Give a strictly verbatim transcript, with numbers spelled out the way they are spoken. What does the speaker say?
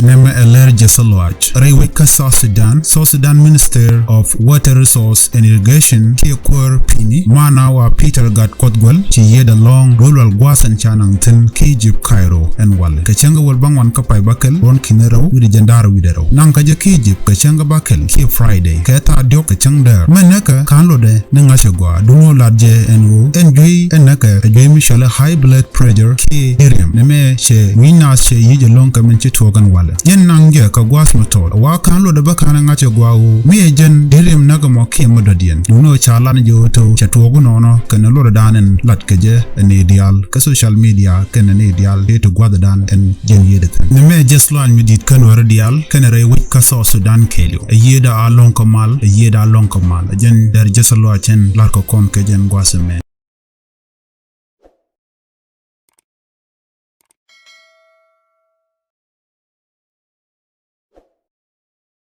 Nɛmɛ ɛ lɛr jɛ sɛ lɔaac rɛy wec kä South Sudan. South Sudan Minister of Water Resource and Irrigation kiɛ kuäär pi̱ni, maana wa Peter Gat Kuɔth Guɛl, ci yiëëdɛ lɔ̱ŋ duel wal gua̱a̱th ɛn ca naŋ thi̱n kä Egypt, Cairo ɛn walɛ. Kɛ cäŋ kä wäl bäŋuan kä pay bäkɛl ruɔ̱n ki̱ni rɛw wi̱cdɛ jiɛn da̱ŋ rɛw wi̱cdɛ rɛw. Naŋ kä jɛ kä Egypt kɛ cäŋ kä bäkɛl kiɛ Friday kɛ thaa diɔ̱k kɛ cäŋ däär. Mɛ näkɛ ka̱n lotdɛ ni ŋa̱cɛ gɔaa, duŋ ɣöö lat jɛ ɛn ɣöö ɛn juey ɛn näkɛ ɛ juey mi cɔalɛ high blood pressure kiɛ delirium. Nɛmɛ cɛ wi̱ny naath cɛ yic ɛlɔ̱ŋ kɛ min ci tuɔɔk ɛn walɛ. Jɛn naŋ jɛ kɛ gua̱a̱th mi tɔt. Wa ka̱n lotdɛ bä ka̱n ɛ ŋa̱cɛ gɔaa ɣöö mi ɛ jɛn delirium näkɛ mɔ kiɛ mi dɔ̱diɛn. Duŋ ni ɣöö ca lat ni jɛ ɣöö to̱ cɛ tuɔɔk inɔnɔ kɛnɛ lotdɛ dan ɛn lat kɛ jɛ ɛ nɛy diaal kä social media kɛnɛ nɛy diaal tëë ti gua̱a̱th dan ɛn jɛn yiëëdɛ thi̱n. Nɛmɛ jɛ sluany mi di̱i̱t kä Nuäärä diaal kɛnɛ rɛy wec kä South Sudan kɛɛliw. Ɛ yiëëdɛ a lɔ̱ŋ kä mal, ɛ yiëëdɛ a lɔ̱ŋ kä mal. Ɛ jɛn dɛr jɛ sɛ lɔaac ɛn la̱r kɛ kɔn kɛ jɛn gua̱a̱th ɛmɛ.